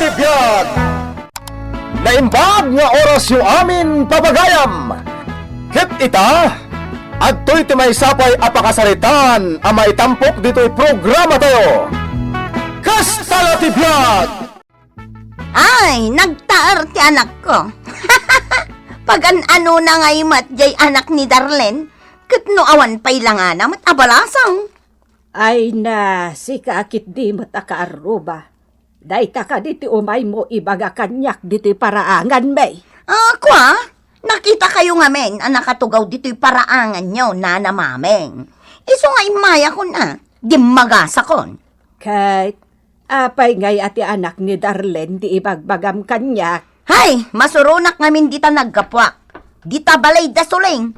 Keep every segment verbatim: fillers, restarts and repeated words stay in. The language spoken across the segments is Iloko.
Biag! Naimbag nga orasyo amin pagayam! Ket ita, adtoy ti maysa pay a pakasaritaan a maitampok ditoy programatayo. Kasta la ti biag! Ay, nagtaer ti anakko. Pagan-anona ngay met jay anak ni Darlene, ket no awan pay langana met a balasang. Ay na, sika a ketdi met a kaarruba. Dayta kadi ti umaymo ibaga kaniak ditoy paraanganmi? Ah, kua, nakitakayo ngamin a nakatugaw ditoy paraanganyo, Nana Maming. Isu nga immayakon a, dimmagasakon. Ket apay ngay a ti anak ni Darlene ti ibagbagam kaniak? Hay, masuronak ngamin dita naggapuak. Dita balay da Suling.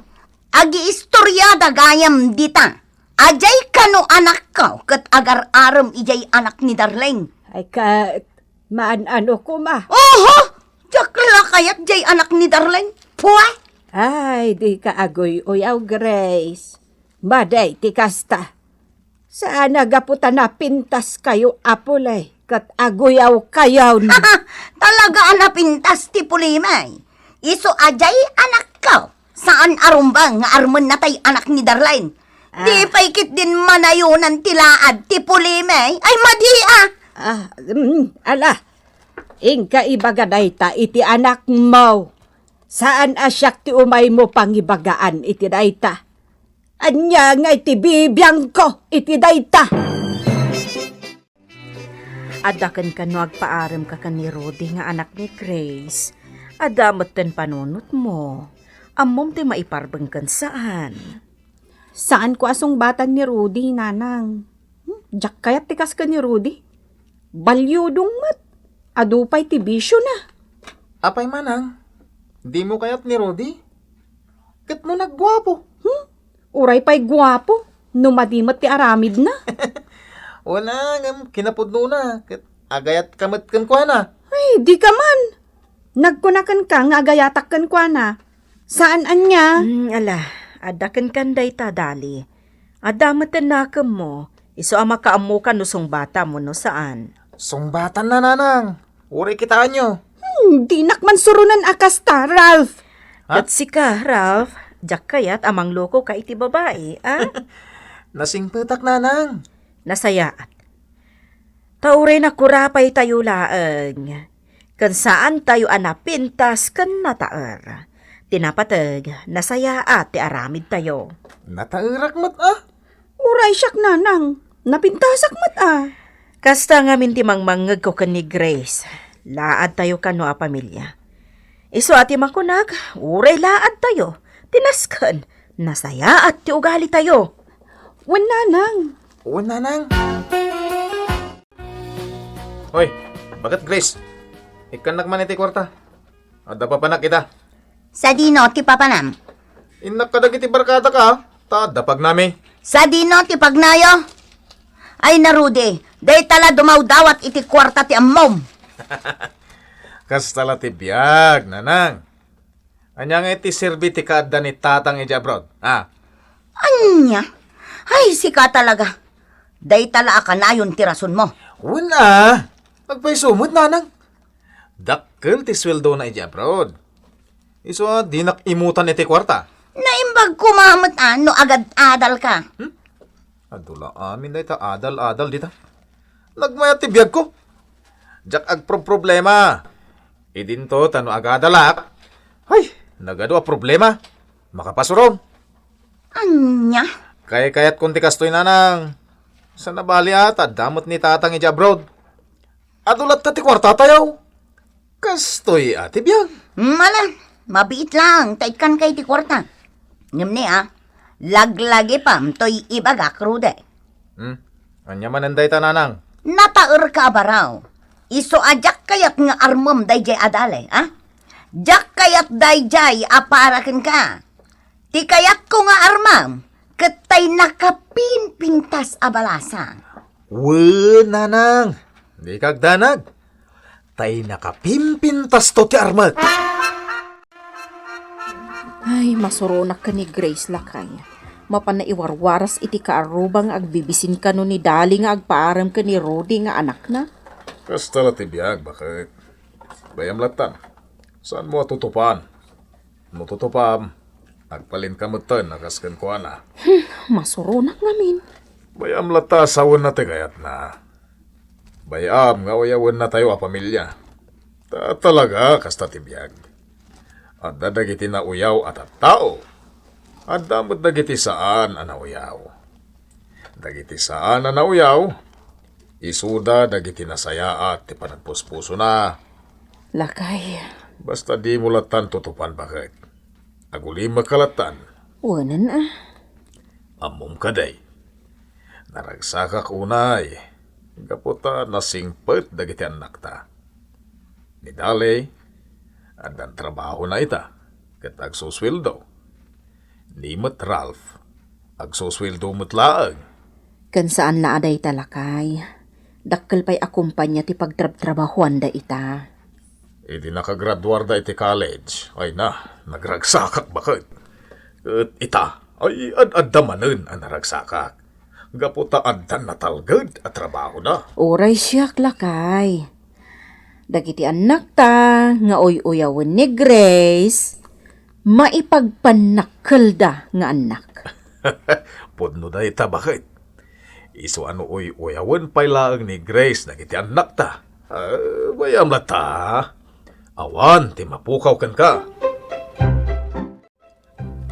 Agiistoriada gayam dita. Ajay kano anakko ket agar-arem ijay anak ni Darlene. Ay ket, maan-ano koma? Oho! Diak la kayat jay anak ni Darlene. Pue! Ay, dika aguy-uyaw, Grace. Madi ti kasta. Saan a gapu ta napintaskayo a puli ket aguyawkayon. Talaga a napintas ti pulimay. Isu a jay anakko. Saan a rumbeng nga armenna tay anak ni Darlene. Ah. Di pay ketdin manayonan ti laad ti pulimay. Ay, madi a! Ah, mm, ala. Inka ibaga dayta iti anakmo. Saan a siak ti umaymo pangibagaan iti dayta. Ania ngay ti bibiangko iti dayta? Adda kenka no agpaaremka ken ni Rudy nga anak ni Grace. Adda metten panunotmo. Ammom ti maiparbeng ken saan. Saanko a sungbatan ni Rudy, Nanang. Hmm, diak kayat ti kas ken ni Rudy. Baliudong met. Adu pay ti bisiona. Apay manang, dimo kayat ni Rudy? Ket no nagguapo? Hmm? Uray pay guapo, no madi met ti aramidna. Wen a, ngem kinapudnona, ket agayatka met kenkuana. Ay, dika man. Nagkuna kenka nga agayatak kenkuana. Saan ania? Hmm, ala, adda kenkan dayta, Dali. Adda met ti nakemmo. Isu a makaammokan no sungbatam wenno saan. Sungbatanna, Nanang. Uray kitaenyo. Hmm, dinak man suronen a kasta, Ralph. Ha? Ket sika, Ralph, diak kayat a manglokoka iti babai, a? Nasingpetak, Nanang. Nasayaat. Ta uray nakurapaytayo laeng, ken saantayo a napintas ken nataer. Ti napateg, nasayaat ti aramidtayo. Nataerak met, a? Uray siak, Nanang. Napintasak met, a. Kasta ngamin ti mangmangngegko ken ni Grace. Laadtayo kano a pamilia. Isu a ti makunak, uray laadtayo ti nasken, nasayaat ti ugalitayo. Wen, Nanang. Wen, Nanang. Hoy, baket, Grace? Ikkannak man iti kuarta. Adda papanak ita. Sadino ti papanam? Innak kadagiti barkadaka, ta adda pagnami. Sadino ti pagnayo? Ay na, Rudy, dayta la dumawdawat iti kuarta ti ammom. Kasta la ti biag, Nanang. Ania nga iti serbi ti kaadda ni Tatang idiay abroad, a? Ania? Ay, sika talaga. Dayta la a kanayon ti rasonmo. Wen a, agpayso met, Nanang. Dakkel ti sueldona idiay abroad. Isu a dinak imutan iti kuarta. Naimbag koma met a no agad-adalka. Hmm? Adu la amin dayta adal-adal dita. Nagmayat ti biagko. Diak agproproblema. Idinto ta no agadalak, ay, nagadu a problema. Makapasurom. Ania? Kaykayatkon ti kastoy, Nanang. Saan a bali a ta adda met ni Tatang idiay abroad. Adu latta ti kuartatayo. Kastoy a ti biag. Mala, mabiit laeng ta ikkanka iti kuarta. Ngem ni a, laglagipam toy ibagak, Rudy. Hmm? Ania manen dayta, Nanang? Nataerka a baraw. Isu a diak kayat nga armem daydiay a dali, a? Diak kayat daydiay a para kenka. Ti kayatko nga armem, ket tay nakapimpintas a balasang. Wen, Nanang, dika agdanag. Tay nakapimpintasto ti armek. Ay, masuronak ken ni Grace, lakay. Mapan naiwarwaras iti kaarruba nga agbibisin kano ni Dali nga agpaarem ken ni Rudy nga anakna. Kasta la ti biag, baket. Bay-am lattan. Saanmo a tutupan? No tutupam, agbalinka metten a kas kenkuana. Hmm, masuronak ngamin. Bay-am latta a sawenna ti kayatna. Bay-am nga uyawennatayo a pamilia. Ta talaga, kasta ti biag. Adda dagiti nauyaw a tattao. Adda met dagiti saan a nauyaw. Dagiti saan a nauyaw, isuda dagiti nasayaat ti panagpuspusona. Lakay. Basta dimo lattan tutupan, baket. Agulimekka lattan. Wenen a. Ammom kadi. Naragsakak unay, gapu ta nasingpet dagiti annakta. Ni Dale, addan trabahona ita, ket agsusueldo. Ni met Ralph, agsusueldo met laeng. Ken saan la a dayta, lakay. Dakkel pay a kumpania ti pagtrabtrabahoanda ita. Idi nakagraduarda iti college, ay na, nagragsakak baket. Ket ita, ay ad-adda manen a naragsakak. Gapu ta addan natalged a trabahona. Uray siak, lakay. Dagiti annakta nga uy-uyawen ni Grace, maipagpannakkelda nga annak. Pudno dayta, baket. Isu a no uy-uyawen pay laeng ni Grace dagiti annakta. Ah, bay-am latta. Awan ti mapukaw kenka.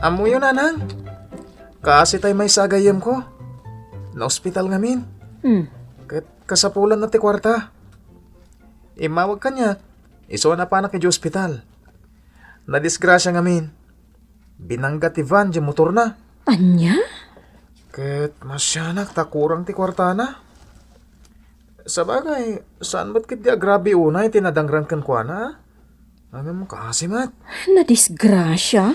Ammoyo, nanang? Kaasi tay maysa a gayyemko. Naospital ngamin. Hmm. Ket kasapulanna ti kuarta. Immawag kaniak, isu a napanak idiay ospital. Nadisgrasia ngamin. Binangga ti van diay motorna. Ania? Ket masianak ta kurang ti kuartana. Sabagay, saan met ketdi a grabe unay ti nadangrang kenkuana, a? Ngem kaasi met. Nadisgrasia?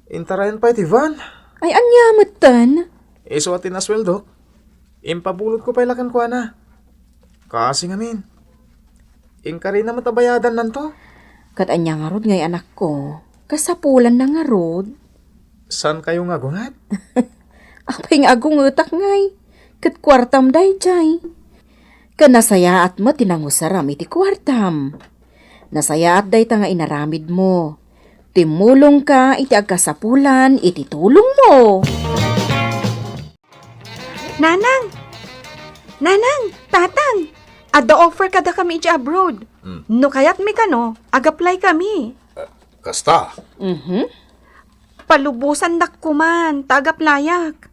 Intarayan pay ti van. Ay, ania metten? Isu a ti nasueldok, impabulodko pay la kenkuana. Kaasi ngamin. Inkarina met a bayadannanto. Ket ania ngarud ngay, anakko? Kasapulanna ngarud? Saankayo nga agunget? Apay nga agungetak ngay? Ket kuartam daydiay. Ken nasayaat met ti nangusaram iti kuartam. Nasayaat dayta nga inaramidmo. Timmulongka iti agkasapulan iti tulongmo. Nanang! Nanang! Tatang! Adda offer kadakami idiay abroad. Hmm. No kayatmi kano, ag-apply kami. Eh, kasta? Mhm. Palubosandak koman, ta ag-applyak.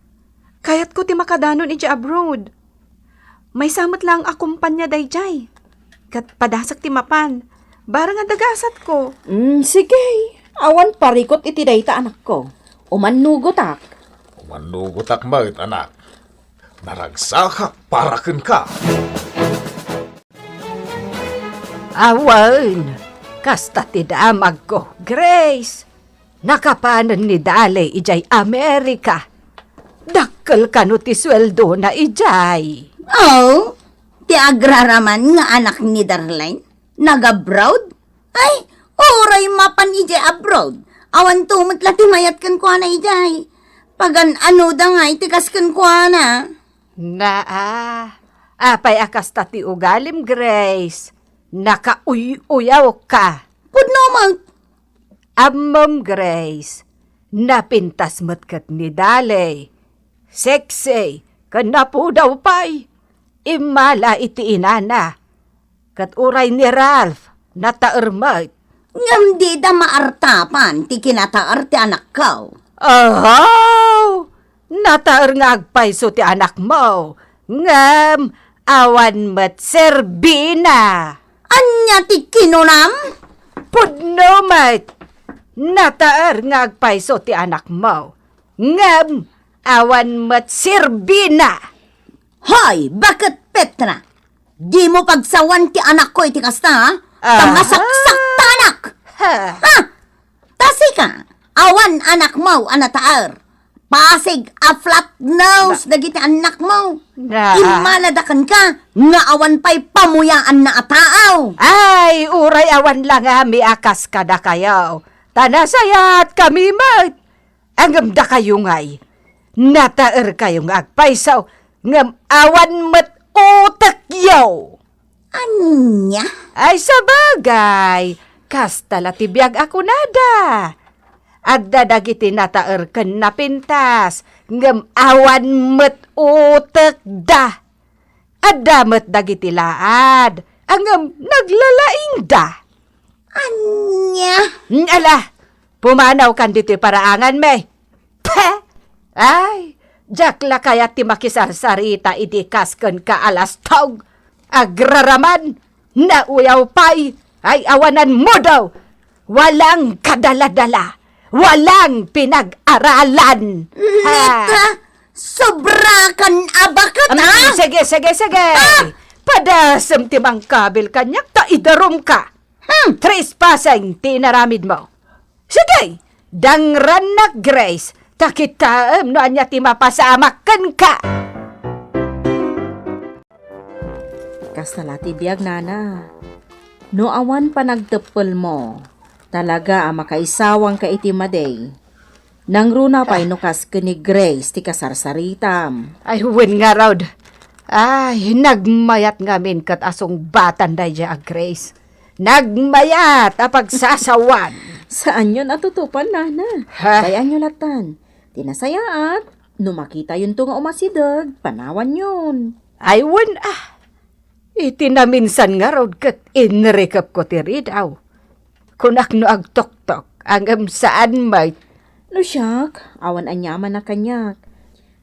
Kayatko ti makadanon idiay abroad. Maysa met laeng a kumpania daydiay. Ket padasek ti mapan. Bareng a dagasatko. Mm, sige. Awan parikut iti dayta, anakko. Umannugotak. Umannugotak met, anak. Naragsakak para kenka. Awan, kasta ti damagko, Grace. Nakapanen ni Dale idiay Amerika. Dakkel kano ti sueldona idiay? Oh, ti agraraman nga anak ni Darlene? Nag-abroad? Ay, uray mapan idiay abroad. Awanto met la ti mayat kenkuana idiay. Pagan-anoda ngay ti kas kenkuana? Naa, apay a kasta ti ugalim, Grace? Nakauy-uyawka. Pudno met. Ammom, Grace, napintas met ket ni Dale. Sexy, ken napudaw pay. Immala iti inana. Ket uray ni Ralph, nataer met. Ngem dida maartapan ti kinataer ti anakko. Ahaw! Nataer nga agpayso ti anakmo, ngem awan met serbina. Ania ti kinunam? Pudno met. Nataer nga agpayso ti anakmo, ngem awan met serbina. Hoy, baket Petra! Dimo pagsawan ti anakko iti kasta, ha? Ta Aha. Masaksaktanak! Ha. Ha? Ta sika, awan anakmo a nataer. Pasig a flat nose Na- dagiti annakmo. Na- Immalada kenka nga awan pay pamuyaanna a tao. Ay, uray awan la ngami a kas kadakayo. Ta nasayaat kami met. Ngem dakayo ngay, nataerkayo nga agpayso, ngem awan met utekyo. Ania? Ay, sabagay, kasta la ti biag a kunada. Adda dagiti nataer ken napintas, ngem awan met utekda. Adda met dagiti laad, ngem naglalaingda. Ania? Mm, ala, pumanawkan ditoy paraanganmi. Peh! Ay, diak la kayat ti makisarsarita idi kas kenka a lastog, agraraman, nauyaw pay, ay awanan mudo, walang kadaladala, walang pinag-aralan. Ha? Neta, sobrakan a baket, Mm, ah! Sige, sige, sige. Ah! Padasem ti mangkabil kaniak ta idarumka. Hmm, trespassing ti inaramidmo. Sige, dangrannak, Grace, ta kitaem no ania ti mapasamak kenka. Kasta la ti biag, nana. No awan panagteppelmo, talaga a makaisawangka iti madi. Nangruna pay no kas ken ni Grace ti kasarsaritam. Ay, wen ngarud. Ay, nagmayat ngamin ket a sungbatan daydiay a Grace. Nagmayat a pagsasawan. Saanyon a tutupan, nana. Ha? Bay-anyo lattan. Ti nasayaat, no makitayonto nga umasideg, panawanyon. Ay, wen, ah. Iti naminsan ngarud ket inrikepko ti ridaw. Kunak no agtoktok, ngem saan met. No siak, awan aniaman a kaniak.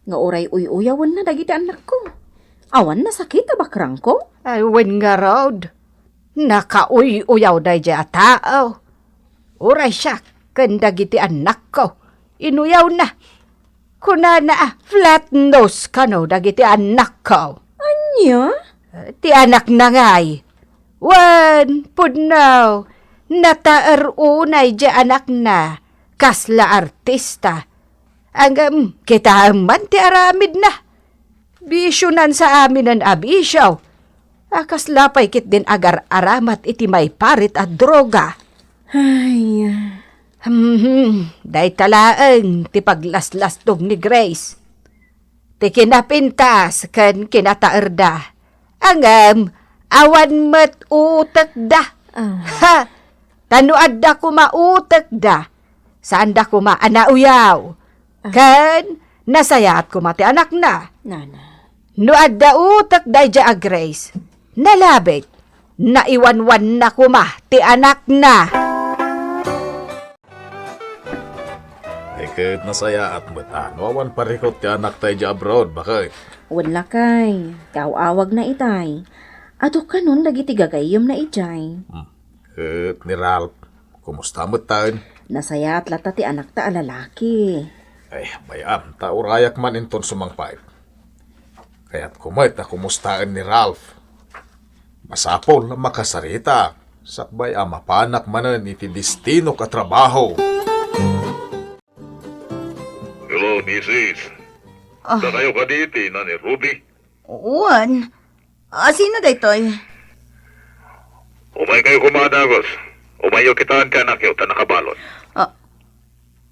Nga uray uy-uyawenna dagiti annakko. Awan nasakit a bakrangko? Ay, wen ngarud. Nakauy-uyaw daydiay a tao. Uray siak ken dagiti annakko, inuyawna. Kunana a flat nose kano dagiti annakko. Ania? Ti anakna ngay. Wen, pudno, nataer unay diay anakna, kasla artista. Ngem, kitaem man ti aramidna. Bisionan sa aminen a bisio. A kasla pay ketdin agar-aramat iti maiparit a droga. Ay. Hmm, dayta laeng ti paglaslastog ni Grace. Ti kinapintas ken kinataerda. Ngem, awan met utekda. Ah. Ha! Ta no adda koma utekda, saanda koma a nauyaw. Ah. Ken nasayaat koma ti anakna. Nana. No adda utek daydiay a Grace, nalabit, naiwanwanna koma ti anakna. Ay, ket nasayaat met a no awan parikut ti anakta idiay abroad, baket. Wen lakay, kaaw-awagna itay. Adu kanon dagiti gagayyemna idiay. Hmm. Ket ni Ralph, kumusta metten? Nasayaat latta ti anakta a lalaki. Ay, bay-am, ta urayak man inton sumangpet. Kayatko met a kumustaen ni Ralph. Masapul a makasarita, sakbay a mapanak manen iti destinok a trabaho. Hello, misis. Ah. Dakayo kadi ti ina ni Rudy? Wen. Ah, sino daytoy? Umaykayo koma a dagus. Umayyo kitaen ti anakyo ta nakabalud. Ah,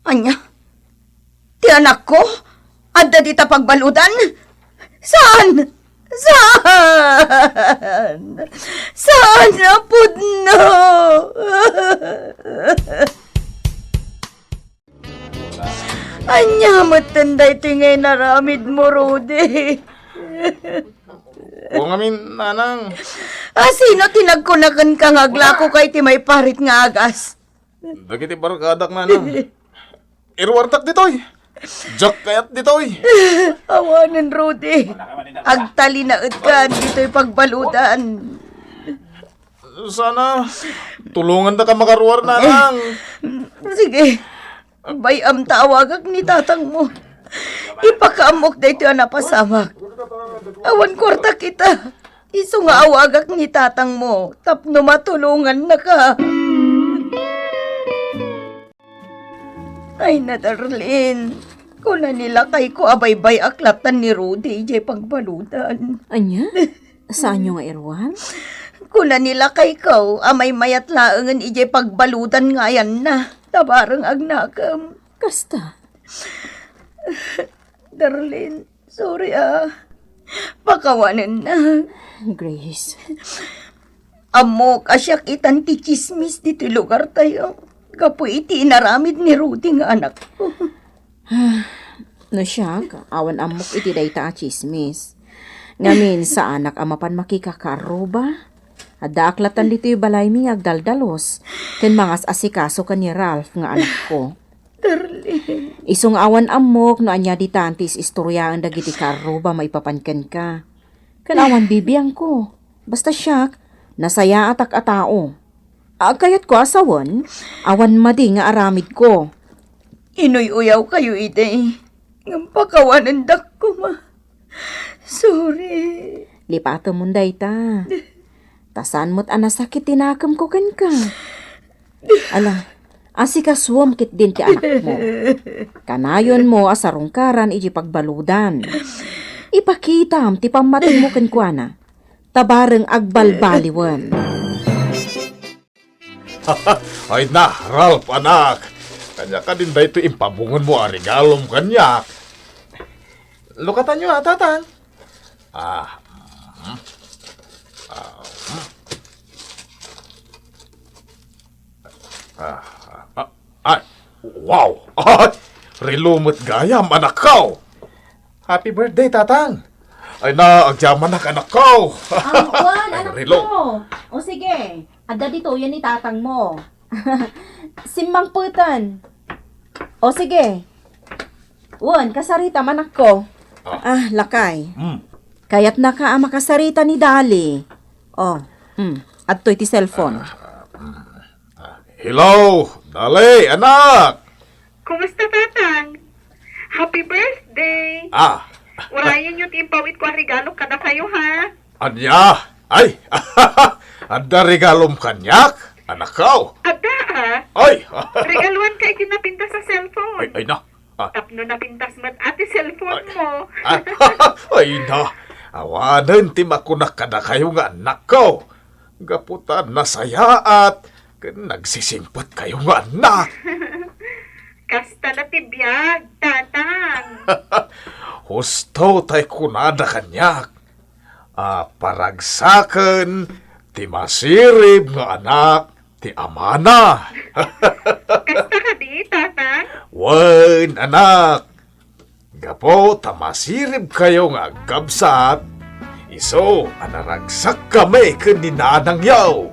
ania? Ti anakko? Adda dita pagbaludan? Saan? Saan? Saan a pudno? Ania metten daytoy nga inaramidmo, Rudy? O ngamin, nanang. Ah, sino ti nagkuna kenka nga aglakoka iti maiparit nga agas? Dagiti barkadak, nanang. Iruartak ditoy. Diak kayat ditoy. Awanen, Rudy. Agtalinaedkan ditoy pagbaludan. Sana, tulongandaka makaruar, nanang. Sige. Bay-am ta awagak ni tatangmo. Ipakaammok daytoy a napasamak. Awan kuarta kita. Isu nga awagak ni tatangmo tapno matulongannaka. Ay, na, Darlene. Kuna ni lakayko a baybay-ak latta ni Rudy idiay pagbaludan. Ania? Saanyo nga iruar? Kuna ni lakayko a maymayat laengen idiay pagbaludan nga ayanna, ta bareng agnakem. Kasta? Darlene, sorry, ah. Pakawanennak. Grace. Ammok a siak itan ti tsismis ditoy lugartayo gapu iti inaramid ni Rudy nga anakko. No siak, awan ammok iti dayta a tsismis. Ngamin, saanak a mapan makikakaarruba. Addaak latan ditoy balaymi nga agdaldalos ken mangas-asikaso ken ni Ralph nga anakko. Darling. Isu nga awan ammok no ania ditan ti is-istoriaen dagiti kaarruba maipapan kenka. Ken awan bibiangko. Basta siak, nasayaatak a tao. Agkayatko a sawen, awan madi nga aramidko. Inuy-uyawkayo idi, ngem pakawanendak koma. Sorry. Lipatemon dayta. Ta saan met a nasakit ti nakemko kenka. Ala, asikasuem ketdin ti anakmo. Kanayonmo a sarungkaran iti pagbaludan. Ipakitam ti pammatingmo kenkuana. Ta bareng agbalbaliwen. Ay na, Ralph, anak. Ania kadin daytoy impabungenmo a regalom kaniak? Lukatanyo, a, Tatang. Ah, mm. Ah, mm. Ah, ah, ah, ay, wow! Ay, relo met gayam, anakko! Happy birthday, Tatang! Ay na, agyamanak, anakko! Ah, wen, Ay, anakko! Relo. O sige, adda ditoyen ni tatangmo. Simmangpeten. O sige. Wen, kasaritam, anakko. Ah. Ah, lakay. Hmm. Kayatnaka a makasarita ni Dali. O, hmm, adtoy ti cellphone. Ah, hmm. Ah, hello, Dali, anak! Kumusta, Tatang? Happy birthday! Ah. Urayenyo ti impawitko a regalo kadakayo, ha? Ania? Ay! Adda regalom kaniak, anakko? Adda, a. Ay! Regaluanka iti napintas a cellphone. Ay, ay na. Ah. Tapno napintas met a ti cellphone mo. Ay. Ay na. Awanen ti makunak kadakayo nga annakko. Gapu ta nasayaat ken nagsisingpetkayo nga annak. Kasta la ti biag, Tatang. Husto tay kunada kaniak a paragsaken ti masirib nga anak ti amana. Kasta kadi, Tatang? Wen, anak. Gapu ta masiribkayo nga agkabsat, isu a naragsakkami ken ni nanangyo.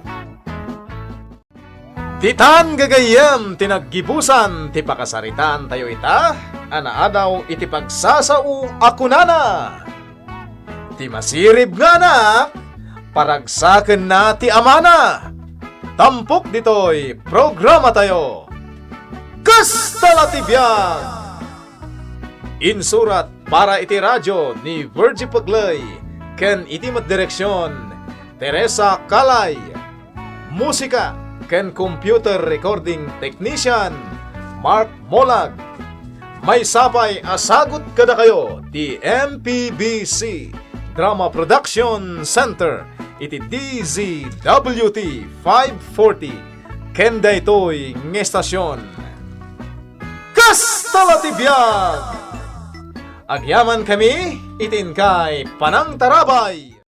Ditan gagayyem ti naggibusan ti pakasaritaantayo ita a naadaw iti pagsasao a kunana, Ti masirib nga anak, paragsakenna ti amana. Tampok ditoy programatayo, Kasta la ti Biag! Insurat para iti radio ni Virgie Pegley ken iti met direksion, Teresa Calay. Musika ken computer recording technician, Mark Molag. Maysa pay a sagut kadakayo ti M P B C Drama Production Center iti D Z W T five forty ken daytoy nga estasion. Kasta la ti biag! Agyamankami iti inkay panangtarabay.